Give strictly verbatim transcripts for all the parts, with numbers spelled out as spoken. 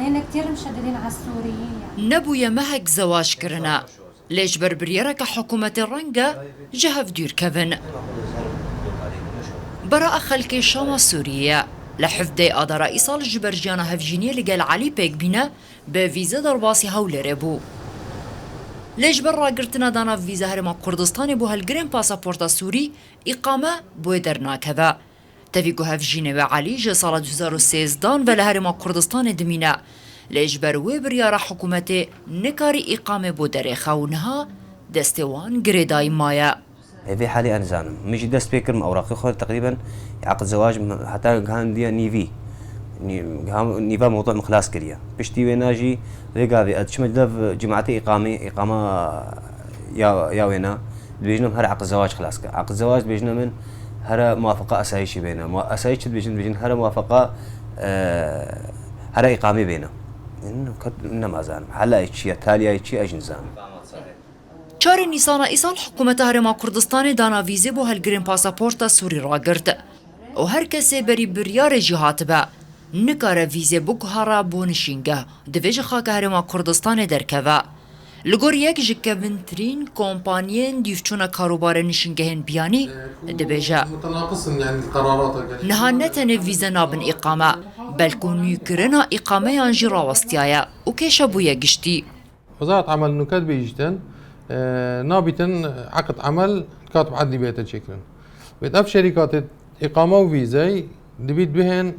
هنا كتير مشددين على السوريين يعني. Nebûye mehek zewac kirine. Lê ji ber biryareke hikûmetê reng e ji hev dûr kevin. Bera xelkê Şama Sûriyê ye. Li hevdehê Adara îsal ji ber jiyana hevjîniyê li gel Elî pêk bîne, bi vîze derbasî Hewlêrê bû. Lê ji ber ragirtina dana vîze Herêma Kurdistanê bo helgirên pasaporta Sûrî, îqame bo wê dernakeve. Tevî ku hevjînê wê Elî ji sala du hezar û sêzdehan ve li Herêma Kurdistanê dimîne. Lê ji ber wê biryara hikûmetê nikarî îqamê bo derêxe û niha destê wan girêdayî maye. Hê vê halê ez nizanim. Min jî dest pê kir, min ewraqê xwe teqrîben eqd zewaj min heta gihandiye nîvî. Nî-, giha-, nîva mewdu min xilas kiriye. Piştî wêna jî vê gavê ez diçime dev cimatê îqamê, îqama ya, ya wêna. Dibêjin em here eqd zewac xilas ke. Eqd zewac dibêjin em in here muwafaqa esayîşî bêne. Mu-, esayîş çi dibêjin? Dibêjin here muwafaqa, e, here îqamê bêne. Ket-, nema zanim. Helayê çi ye, taliyayê çi ye, ez jî nizanim. Çarê Nîsana îsal hikûmeta Herêma Kurdistanê dana vîzê bo helgirên pasaporta Sûrî ragirt. Û her kesê berî biryarê jî hatibe, nikare vîzê biguhere bo nişîngeh, divê ji xaka Herêma Kurdistanê derkeve. Li gor yek ji kevintirîn kompaniyên dîvçûna karûbarê nişîngehên biyanî dibêje, niha ne tenê vîze nabin îqame, belkû nûkirina îqameyan jî rawestiyaye û kêşe bûye giştî. Wezaret Emel nûke dibêjîtin, e, nabîtin eqd emel katib edlî bête çêkirin. Wêt ev şerîkatê îqame û vîzey dibît bihên,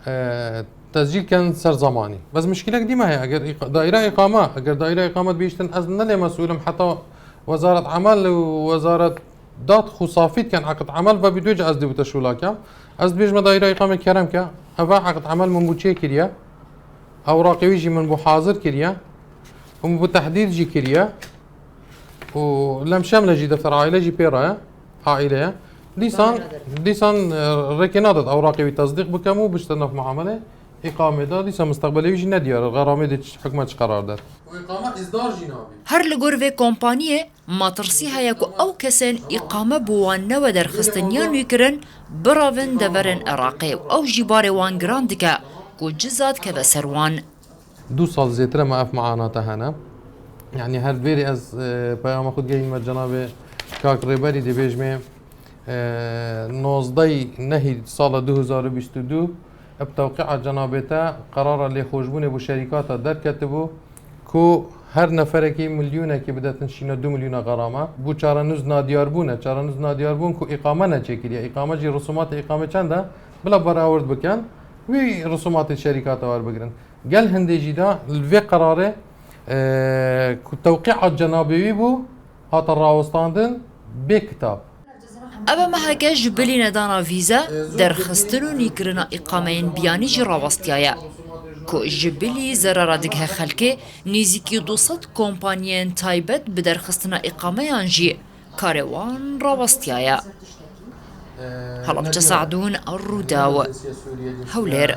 e, tescîl ken ser zemanî. Bes mişkilek dîme heye, eger îq-, daîra îqame, eger daîra îqame dibêjîtin ez ne lê mesûl im, heta Wezaret Emel û Wezaret Dat xwe safî dikin eqd emel ve bî dû ca ez dê bû te şûla kem. Ez dibêjime daîra îqamê kerem ke, eva eqd emel min bû çêkiriye. Ewraqê wî jî min bû hazir kiriye. Û min bû tehdîd jî kiriye. Û lemşemle jî defter aîle jî pê re ye. Aîle ye. Dîsan, dîsan, e, rêkê nadet ewraqê wî tesdîq bikem û bişte nav muamele îqamê de. Dîsan mustaqbelê wî jî nediyar e. Xeramê de çi, hikûmet çi qerar der. Û îqame îzdar jî nabî. Her li gor vê kompaniyê metirsî heye ku ew kesên îqame bo wan newe derxistin yan nûkirin birevin deverên Iraqê û ew jî barê wan giran dike ku ciza dikeve ser wan. Du sal zêtir e me ev meanata hene. Yanî her vêrê ez, e, peyama xwe digehînime cenabê kak Rêberî dê bêjmê, e, nozdehî nehî sala du hezar û bîst û du bi tewqîa cenabê te qerara lêxweşbûnê bo şerîkata derketibû ku her neferekî milyonekî bidetin şîna du milyona xerama. Bû çarenûz nadiyarbûn e. Çarenûz nadiyarbûn ku îqame neçêkiriye. Îqame jî risûmatê îqamê çend e? Bila berawerd bikin, wî risûmatê şerîkata werbigirin. Gel hindê jî de li vê qerarê, e, ku tewqîa cenabê wî bû, hate rawestandin bê kitab. Ev e meheke ji bilî nedana vîze, derxistin û nîkirina îqameyên biyanî jî rawestiyaye, ku ji bilî zerara digihe xelkê, nêzîkî du sed kompaniyên taybet bi derxistina îqameyan jî karê wan rawestiyaye. Helebce Sadûn, Rûdaw, Hewlêr.